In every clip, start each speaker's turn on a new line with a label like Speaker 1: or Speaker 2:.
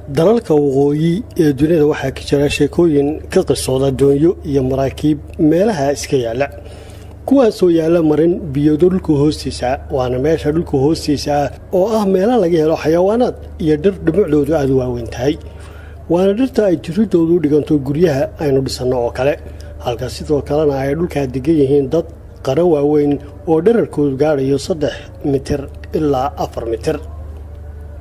Speaker 1: Dalalka waqooyi ee dunida waxaa ka jira sheekooyin ka qisooda doonyo iyo maraakiib meelaha iska yaalla, kuwaasoo yaalla marin biyado dhulka hoostiisa, waana meesha dhulka hoostiisa ah oo ah meelo laga helo xayawaanaad iyo dhir dhumucdoodu aada u waaweyn tahay, waana dhirta ay jiridoodu u dhiganto guryaha aynu dhisanno oo kale, halka sidoo kalena ay dhulkaa degan yihiin dad qaro waaweyn oo dherarkoodu gaadhayo 3 mitir ilaa 4 mitir.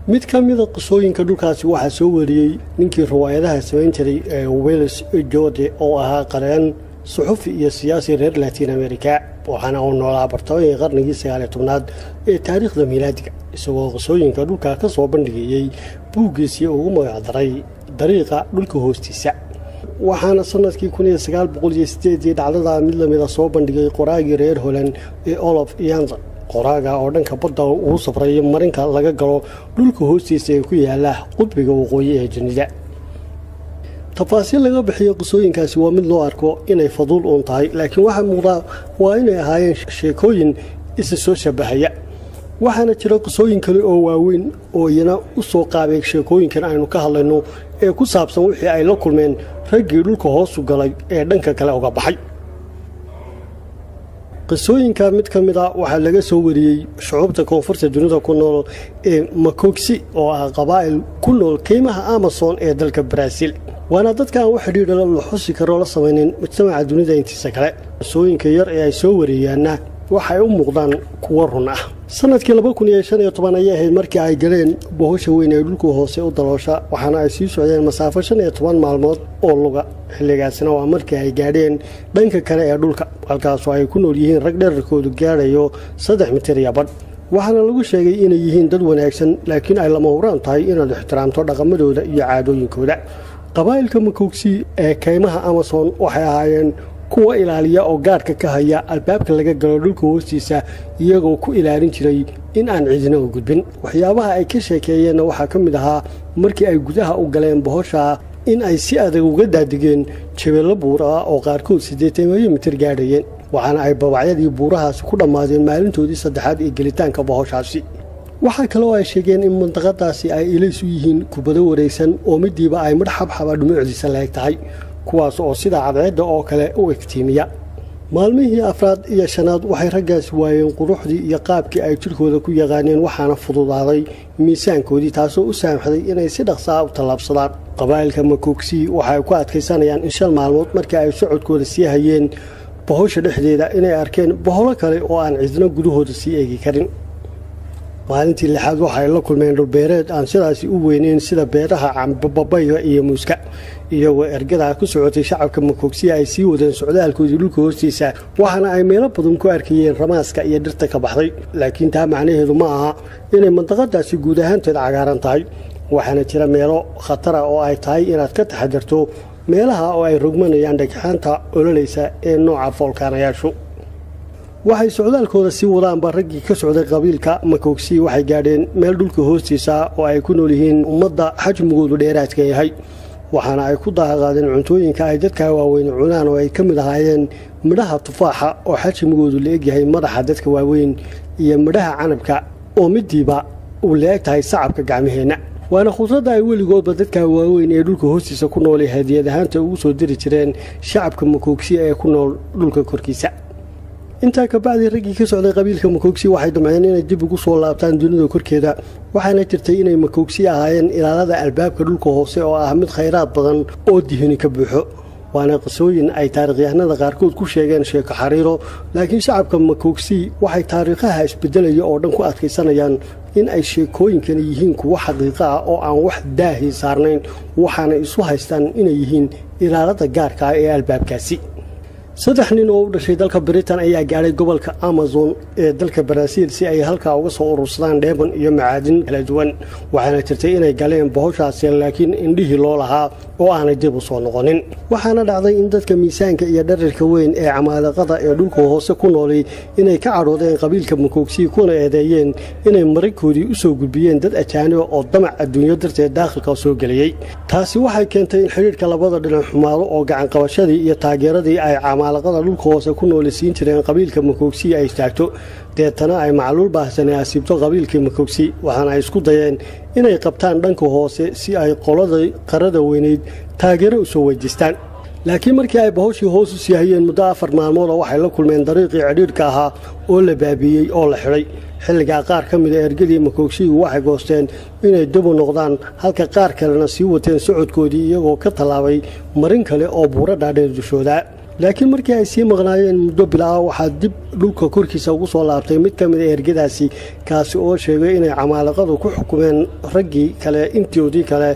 Speaker 1: Mid ka mida qisooyinka dhulkaasi waxaa soo wariyey ninkii riwaayadaha samayn jiray ee Wells Jode, oo ahaa qareen, suxufi iyo siyaasi reer Latin America, waxaana uu noolaa bartamihii qarnigii 19aad ee taariikhda miilaadiga, isagoo qisooyinka dhulka ka soo bandhigayey buuggiisii ugu magacdaray Dariiqa Dhulka Hoostiisa. Waxaana sanadkii 1908-dii dhacdada mid lamida soo bandhigay qoraagii reer Holand ee Olof Yanson, qoraaga oo dhanka badda uu safray marinka laga galo dhulka hoostiisa ee ku yaala qudbiga waqooyi ee dunida. Tafaasiil laga bixiyo qisooyinkaasi waa mid loo arko inay faduul uun tahay, laakiin waxaa muuqdaa waa inay ahaayeen sheekooyin isa soo shabahaya. Waxaana jira qisooyin kale oo waaweyn oo iyana u soo qaabay sheekooyinkan aynu ka hadlayno ee ku saabsan wixii ay la kulmeen raggii dhulka hoosu galay ee dhanka kale uga baxay. Qisooyinka mid ka mid a waxaa laga soo wariyey shucuubta koonfurta dunida ku nool ee Makogsi, oo ah qabaa'il ku nool keymaha Amazon ee dalka Baraaziil, waana dadka aan wax xidhiidha la xusi karoo la samaynin mujtamaca dunida intiisa kale. Qisooyinka yar ee ay soo wariyaanna waxay u muuqdaan kuwo run ah. Sanadkii 2015 ayay ahayd markii ay galeen bohosha weyn ee dhulka hoose u daloosha, waxaana ay sii socdeen masaafo 15 maalmood oo luga. Xilligaasina waa markii ay gaadheen dhanka kale ee dhulka, halkaasoo ay ku nool yihiin rag dherarkoodu gaadhayo 3 mitir iyo badh. Waxaana lagu sheegay inay yihiin dad wanaagsan, laakiin ay lama huraan tahay inaad ixtiraamto dhaqamadooda iyo caadooyinkooda. Qabaa'ilka Makogsi ee kaymaha Amazon waxay ahaayeen kuwa ilaaliya oo gaadhka ka haya albaabka laga galo dhulka hoostiisa, iyagoo ku ilaalin jiray in aan cidina u gudbin. Waxyaabaha ay ka sheekeeyeenna waxaa ka mid ahaa markii ay gudaha u galeen bohosha in ay si adag uga daadigeen jabeello buur ah oo qaarkood 80 mitir gaadhayeen, waxaana ay babacyadii buurahaasi ku dhammaadeen maalintoodii saddexaad ee gelitaanka bohoshaasi. Waxaa kaloo ay sheegeen in mandaqadaasi ay ilays u yihiin kubado wareegsan oo midiiba ay midh xabxaba dhumucdiisa la eg tahay, kuwaas oo sida cadceedda oo kale u egtiimiya. Maalmihii afraad iyo shanaad waxay raggaasi waayeen quruxdii iyo qaabkii ay jidhkooda ku yaqaaneen, waxaana fududaaday miisaankoodii, taasoo u saamaxday inay si dhaqsaa u tallaabsadaan. Qabaa'ilka Makogsi waxay ku adkaysanayaan in 5 maalmood markii ay socodkooda sii hayeen bohosha dhexdeeda inay arkeen boholo kale oo aan cidno gudahooda sii eegi karin. Maalintii lixaad waxay la kulmeen dhulbeereed aan sidaasi u weyneyn, sida beeraha cambababayga iyo muuska, iyagoo ergadaa ku socotay shacabka Makogsiya ay sii wadeen socdaalkoodii dhulka hoostiisa, waxaana ay meelo badan ku arkayeen ramaaska iyo dhirta ka baxday. Laakiin taa macnaheedu ma aha inay mandaqadaasi guud ahaanteed cagaaran tahay, waxaana jira meelo khatara oo ay tahay inaad ka taxadarto, meelaha oo ay rogmanayaan dhagxaanta ololaysa ee nooca foolkaanayaashu. Waxay socdaalkooda sii wadaanba raggii ka socday qabiilka Makogsi waxay gaadheen meel dhulka hoostiisa oo ay ku nool yihiin ummadda xajmigoodu dheeraadka yahay, waxaana ay ku daaqaadeen cuntooyinka ay dadka waaweyn cunaan oo ay ka mid ahaayeen midhaha tufaaxa oo xajmigoodu la egyahay madaxa dadka waaweyn iyo midhaha canabka oo midiiba uu la eg tahay sacabka gacmaheenna, waana khudradda ay weligoodba dadka waaweyn ee dhulka hoostiisa ku nool ee hadiyad ahaanta ugu soo diri jireen shacabka Makogsiya ee ku nool dhulka korkiisa. Intaa kabacdii raggii ka socday qabiilka Makogsi waxay damceen inay dib ugu soo laabtaan dunida korkeeda, waxaana jirtay inay Makogsi ahaayeen ilaalada albaabka dhulka hoose oo ah mid khayraad badan oo dihini ka buuxo, waana qisooyin ay taariikhyahanada qaarkood ku sheegeen sheeko xariiro. Laakiin shacabka Makogsi waxay taariikhaha isbedelaya oo dhan ku adkaysanayaan in ay sheekooyinkani yihiin kuwo xaqiiqo ah oo aan wax daahi saarnayn, waxaana isu haystaan inay yihiin ilaalada gaarka ah ee albaabkaasi. 3 nin oo u dhashay dalka Britain ayaa gaadhay gobolka Amazon ee dalka Baraaziil si ay halkaa uga soo urursadaan dheeman iyo macaadin kala duwan, waxaana jirtay inay galeen bohoshaasi, laakiin indhihii loo lahaa oo aanay dib u soo noqonin. Waxaana dhacday in dadka miisaanka iyo dherarka weyn ee camaaliqada ee dhulka hoose ku noolay inay ka cadhoodeen qabiilka Makogsi, kuna eedeeyeen inay marinkoodii u soo gudbiyeen dad ajaaniba oo damac adduunyo darteed daakhilka soo geliyey. Taasi waxay keentay in xidhiidhka labada dhinac xumaado oo gacanqabashadii iyo taageeradii ay camaalaqada dhulka hoose ku nooli siin jireen qabiilka Makoogsi ay istaagto, deetana ay macluul baahsane asiibto qabiilkii Makoogsi. Waxaana ay isku dayeen inay qabtaan dhanka hoose si ay qolada qarada weyneyd taageero u soo weydiistaan. Laakiin markii ay bahoshii hoos u sii hayeen muddo 4 maalmood oo waxay la kulmeen dariiqii cidhiidhka ahaa oo la baabiiyey oo la xidhay. Xilligaa qaar ka mid a ergadii Makoogsigu waxay goosteen inay dib u noqdaan, halka qaar kalena sii wateen socodkoodii iyagoo ka tallaabay marin kale oo buuro dhaadheer dushooda. Laakiin markii ay sii maqnaayeen muddo bilaa, waxaa dib dhulka korkiisa ugu soo laabtay mid ka mid a ergadaasi, kaasi oo sheegay inay camaalaqadu ku xukumeen raggii kale intoodii kale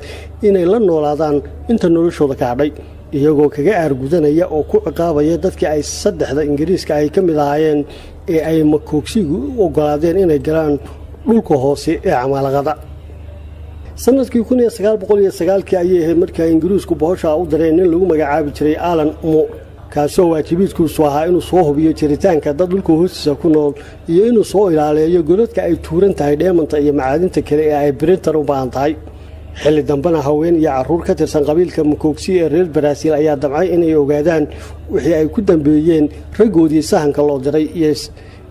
Speaker 1: inay la noolaadaan inta noloshooda ka hadhay, iyagoo kaga aargudanaya oo ku ciqaabaya dadkii ay 3da Ingiriiska ay ka mid ahaayeen ee ay Makoogsigu u oggolaadeen inay galaan dhulka hoose ee camaalaqada. Sanadkii 1909 ayay ahayd markii ay Ingiriisku bohoshaa u direen nin lagu magacaabi jiray Alan Moore, kaasoo waajibiidkiisu ahaa inuu soo hubiyo jiritaanka dad dhulka hoostiisa ku nool iyo inuu soo ilaaleeyo godadka ay tuuran tahay dheemanta iyo macaadinta kale ee ay Brinton u baahan tahay. Xilli dambena haween iyo carruur ka tirsan qabiilka Makoogsi ee reer Baraaziil ayaa damcay inay ogaadaan wixii ay ku dambeeyeen raggoodii sahanka loo diray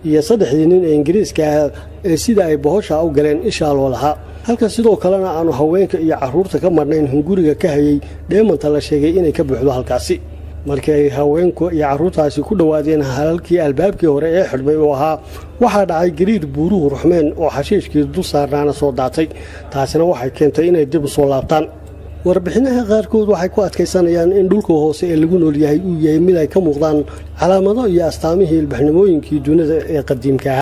Speaker 1: iyo 3dii nin ee Ingiriiska ah ee sida ay bohosha u galeen ishaa loo lahaa, halka sidoo kalena aanu haweenka iyo carruurta ka marnayn hunguriga ka hayay dheemanta la sheegay inay ka buuxdo halkaasi. Markii ay haweenku iyo carruurtaasi ku dhowaadeen halalkii albaabkii hore ee xidhmay uu ahaa, waxaa dhacay gariir buuruhu ruxmeen oo xashiishkii dul saarnaana soo daatay. Taasina waxay keentay inay dib u soo laabtaan. Warbixinaha qaarkood waxay ku adkaysanayaan in dhulka hoose ee lagu nool yahay uu yahay mid ay ka muuqdaan calaamado iyo astaamihii ilbaxnimooyinkii dunida ee qadiimka ahaa.